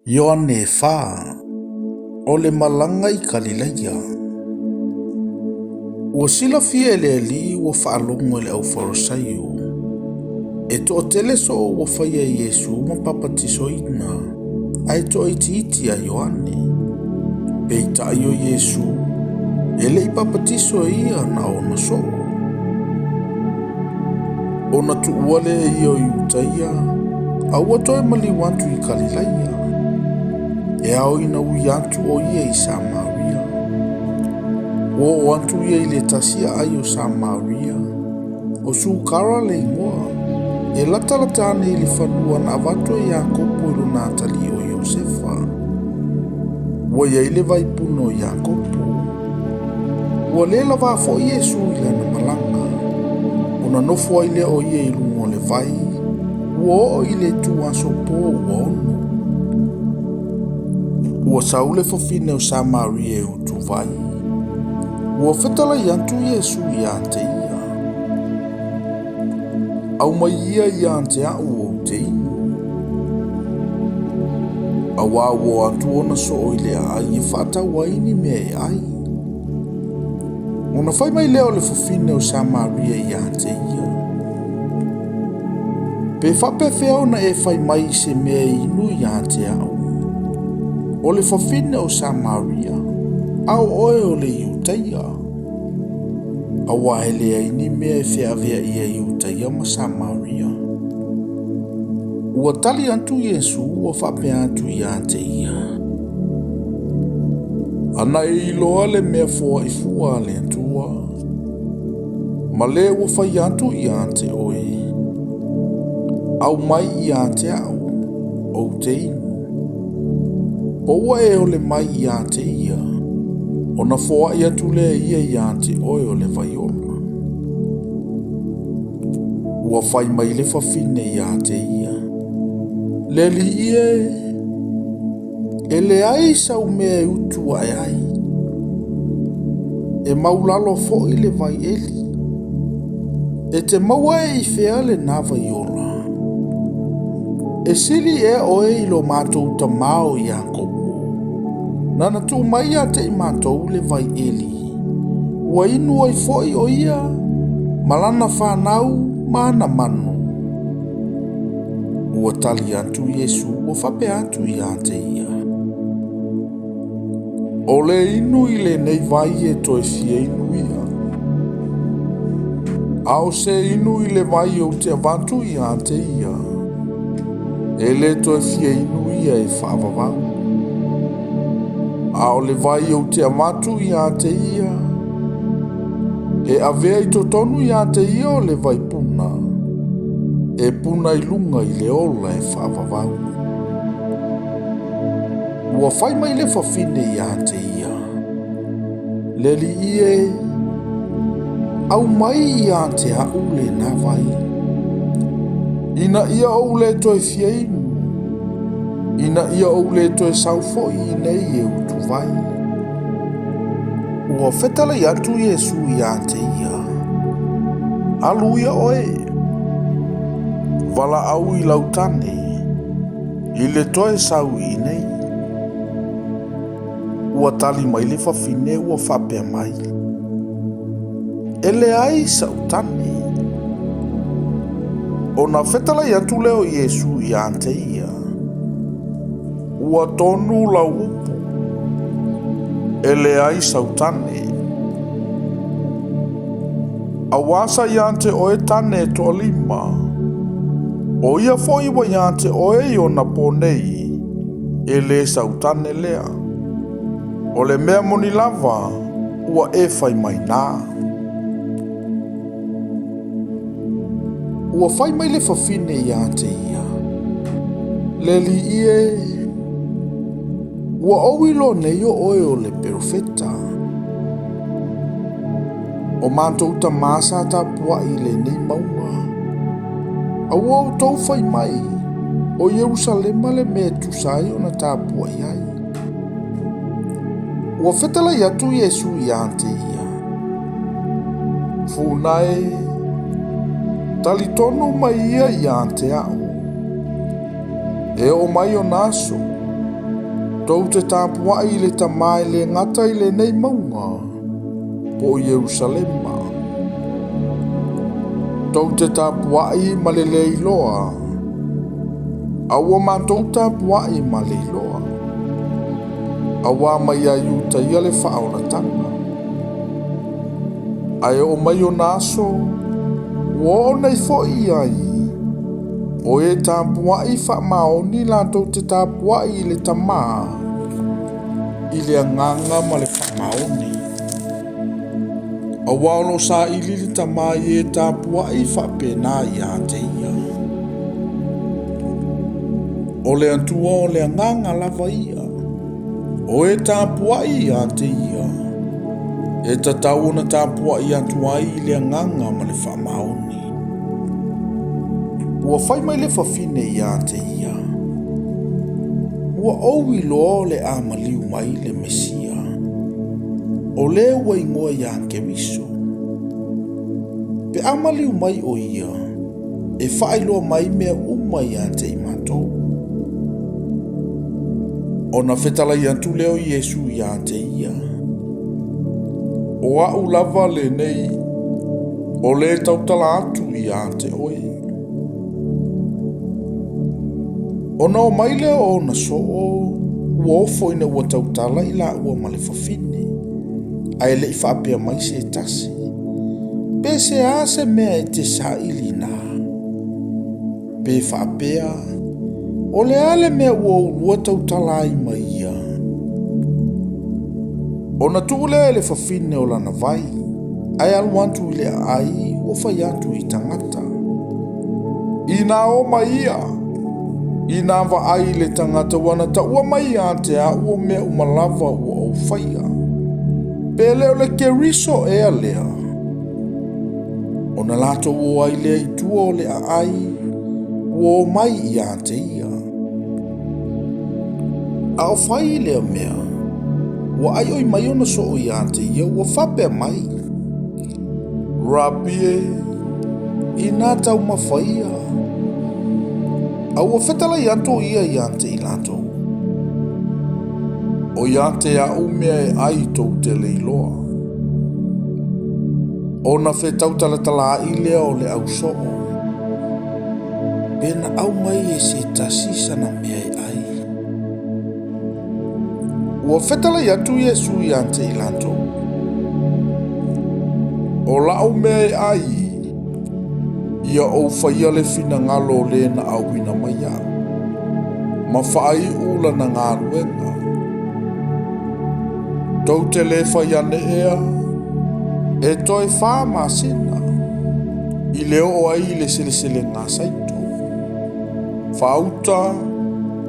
Ioane 4, O le malaga i Kalilaia. Ua silafia e le Alii ua faalogo e le aufarasaio, e toatele soo ua faia e Iesu ma papatisoina, ae toaitiiti ia Ioane. Peitai o Iesu, e le i papatiso e ia na ona soo. Ona tuua lea e ia o Iutaia, a ua toe maliu atu i Kalilaia. E ao ina ui atu o ia i Samaria. Ua oo atu ia i le tasi aai o Samaria, o Sukara le igoa, e latalata ane i le fanua na avatu e Iakopo i lona atalii o Iosefa. Ua i ai le vaipuna o Iakopo. Ua le lavā foi Iesu i lana malaga, ona nofo ai lea o ia i luga o le vai, ua oo i le ituaso po ua 6. Ua sau le fafine o Samaria e utuvai. Ua fetalai atu Iesu ia te ia, Aumai ia ia te a'u ou te inu. Auā ua o atu ona soo i le aai e faatau ai ni mea e ai. Ona fai mai lea o le fafine o Samaria ia te ia, Pe faapefea ona e fai mai i se mea e inu ia te a'u? O le fafine o Samaria, a o oe o le Iutaia. Auā e leai ni mea e feaveai ai Iutaia ma Samaria. Ua tali atu Iesu ua faapea atu ia te ia, Ana e iloa le mea foai fua a le Atua, ma le ua fai atu ia te oe, aumai ia te a'u, ou te inu. Po ua e ole mai ia te ia, ona foai atu lea e ia ia te oe o le vai ola. Ua fai mai le fafine ia te ia, Le Alii e, e leai sau mea e utu ae ai, e maulalo foi le vai eli. E te maua e i fea lena vai ola? E sili ea oe i lo matou tamā o Iakopo, nana tuu mai ia te i matou le vai eli, ua inu ai foi o ia ma lana fanau ma ana manu. Ua tali atu Iesu ua faapea atu ia te ia, O le inu i lenei vai e toe fia inu ia, a o se inu i le vai ou te avatu ia te ia, e le toe fia inu ia e faavavau. A o le vai ou te avatu ia te ia, e avea i totonu ia te ia o le vai puna, e puna i luga i le ola e faavavau. Ua fai mai le fafine ia te ia, Le Alii e, aumai ia te a'u lena vai, ina ia ou le toe fia inu, ina ia ou le toe sau foi i inei e utuvai. Ua fetalai atu Iesu ia te ia, Alu ia oe, valaau i lau tane, i le toe sau i inei. Ua tali mai le fafine ua faapea mai, E leai sa'u tane. Ona fetalai atu lea o Iesu ia te ia, Ua tonu lau upu, e leai sau tane. Auā sa ia te oe tane e toalima, o ia foi ua ia te oe i ona pō nei, e le sau tane lea. O le mea moni lava, ua e fai mai nā. Ua fai mai le fafine ia te ia, Le Alii e, ua ou iloa nei o oe o le perofeta. O matou tamā sa tapuai i lenei mauga, a ua outou fai mai, o Ierusalema le mea e tusa ai ona tapuai ai. Ua fetalai atu Iesu ia te ia, Funa e, talitonu mai ia ia te a'u, e oo mai ona aso, Tou te tapuai i le Tama e le gata i lenei mauga, po o Ierusalema. Tou te tapuai ma le le iloa, a ua matou tapuai ma le iloa, auā mai ia Iutaia le faaolataga. Ae oo mai ona aso, ua oo nei foi i ai, o e tapuai faamaoni latou te tapuai i le Tama, i le agaga ma le faamaoni. Auā o lo o saili le Tama i e tapuai faapena ia te ia. O le Atua o le agaga lava ia. O e tapuai ia te ia, e tatau ona tapuai atu ai i le agaga ma le faamaoni. Ua fai mai le fafine ia te ia, Ua ou iloa o le a maliu mai le Mesia, o le ua igoa ia Keriso. Pe a maliu mai o ia, e faailoa mai mea uma ia te i matou. Ona fetalai atu lea o Iesu ia te ia, O a'u lava lenei, o le tautala atu ia te oe. Ona o mai lea o ona soo, ua ofo ina ua tautala i laua ma le fafine, ae le i faapea mai se tasi, Pe se a se mea e te saili na? Pe faapea, O le a le mea ua oulua tautala ai ma ia? Ona tuu lea e le fafine o lana vai, ae alu atu i le aai ua fai atu i tagata. Inā o mai ia, inā vaai i le tagata ua na taua mai ia te au o mea uma lava ua ou faia. Pe le o le Keriso ea lea? Ona latou o ai lea i tua o le aai, ua o mai ia te ia. A o fai lea mea, ua ʻaiʻoi mai ona soo ia te ia, ua faapea mai, Rabi e, inā taumafa ia. A ua fetalai atu o ia ia te i latou, O ia te a'u mea e ʻai tou te le iloa. Ona fetautalatalaai lea o le au soo, pe na aumai e se tasi sana mea e ʻai. Ua fetalai atu Iesu ia te i latou, O la'u mea e ʻai, ia ou faia le finagalo o le na auina mai iaʻu, ma faaiu lana galuega. Tou te le fai ane ea, e toe 4 masina, i le oo ai i le seleselega a saito. Faauta,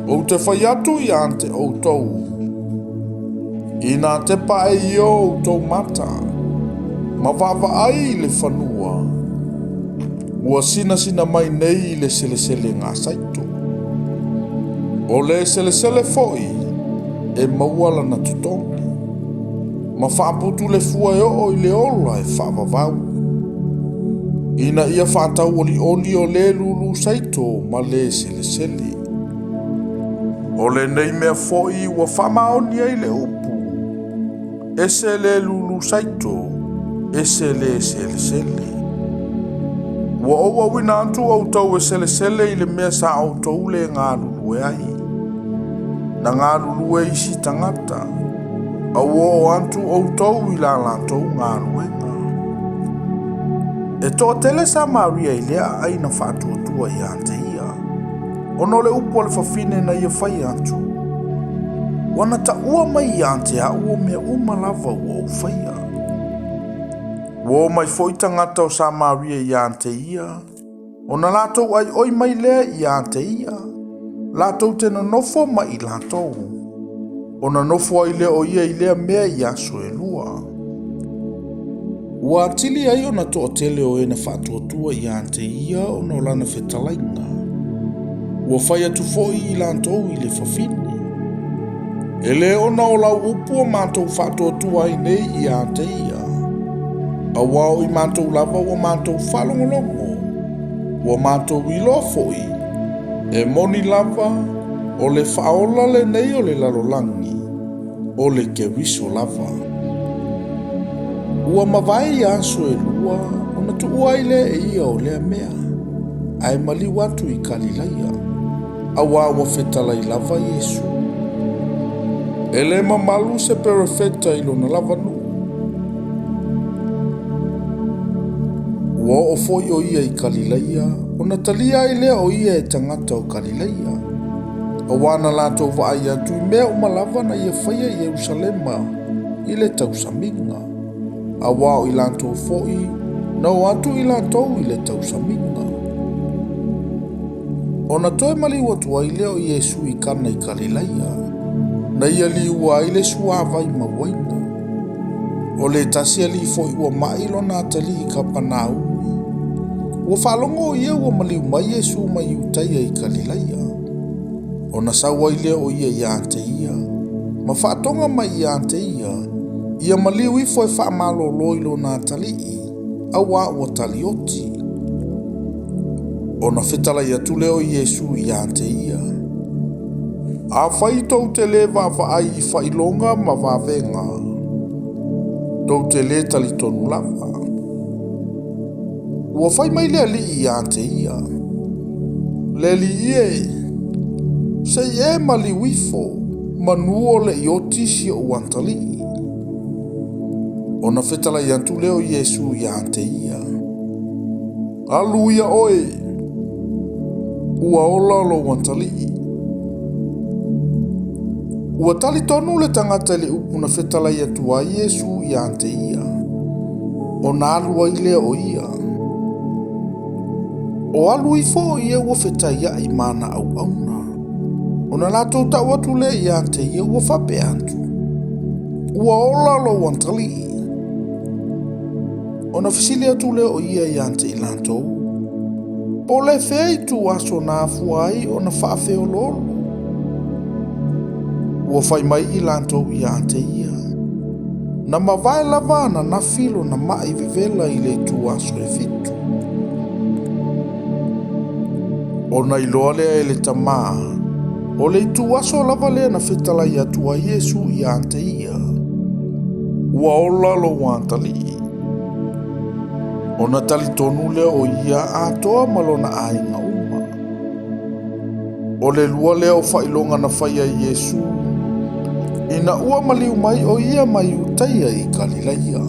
ou te fai atu ia te outou, inā tepa ae i o outou mata, ma vaavaai i le fanua, ua sinasina mai nei i le seleselega a saito. O le selesele foi e maua lana totogi, ma faaputu le fua e oo i le ola e faavavau, ina ia faatauolioli o le lulu saito ma le selesele. O lenei mea foi ua faamaoni ai le upu, ese le lulu saito, ese le selesele. Ua ou auina atu outou e selesele i le mea sa outou le galulue ai. Na galulue isi tagata, a ua oo atu outou i la latou galuega. E toatele Samaria i lea aai na faatuatua ia te ia, ona o le upu a le fafine na ia fai atu, Ua na taua mai ia te au o mea uma lava ua ou faia. Ua o mai foi tagata o Samaria ia te ia, ona latou ʻaiʻoi mai lea ia te ia, latou te nonofo ma i latou, ona nofo ai lea o ia i lea mea i aso e 2. Ua atili ai ona toatele o e na faatuatua ia te ia ona o lana fetalaiga. Ua fai atu foi i latou i le fafine, E le ona o lau upu o matou faatuatua ai nei ia te ia, auā o i matou lava ua matou faalogologo, ua matou iloa foi, e moni lava O le Faaola lenei o le lalolagi, o le Keriso lava. Ua mavae ia aso e lua ona tuua ai lea e ia o lea mea, ae maliu atu i Kalilaia, auā ua fetalai lava Iesu. E le mamalu se perofeta i lona lava nuu. Ua oo foi o ia i Kalilaia, ona talia ai lea o ia e tagata o Kalilaia, auā na latou vaai atu i mea uma lava na ia faia i Ierusalema i le tausamiga, auā o i latou foi na o atu i latou i le tausamiga. Ona toe maliu atu ai lea o Iesu i Kana i Kalilaia, na ia liua ai le suavai ma uaina. O le tasi alii foi ua mai lona atalii i Kapanaumi. Ua faalogo o ia ua maliu mai Iesu mai Iutaia i Kalilaia. Ona sau ai lea o ia ia te ia, ma faatoga mai ia te ia, ia maliu ifo e faamalolo i lona atalii, auā ua talioti. Ona fetalai atu lea o Iesu ia te ia, Afai tou te le vaavaai i faailoga ma vavega, tou te le talitonu lava. Ua fai mai le alii ia te ia, Le alii e, se i e maliu ifo, manu o le i oti si ou atalii. Ona fetalai atu lea o Iesu ia te ia, Alu ia oe, ua ola lou atalii. Ua talitonu le tagata i le upu na fetalai atu ai Iesu ia te ia, ona alu ai lea o ia. O alu ifo o ia ua fetaiai ma ana auauna. Ona latou tau atu lea ia te ia ua faapea atu, Ua ola lou atalii. Ona fesili atu lea o ia ia te i latou, Po o le fea ituaso na afua ai ona faafeoloolo? Ua fai mai i latou ia te ia, Na mavae lava ananafi lona mai vevela i le ituaso e fitu. Ona iloa lea e le tamā, o le ituaso lava lea na fetalai atu ai Iesu ia te ia, Ua ola lou atalii. Ona talitonu lea o ia atoa ma lona aiga uma. O le lua lea o faailoga na faia e Iesu, ina ua maliu mai o ia mai Iutaia i Kalilaia.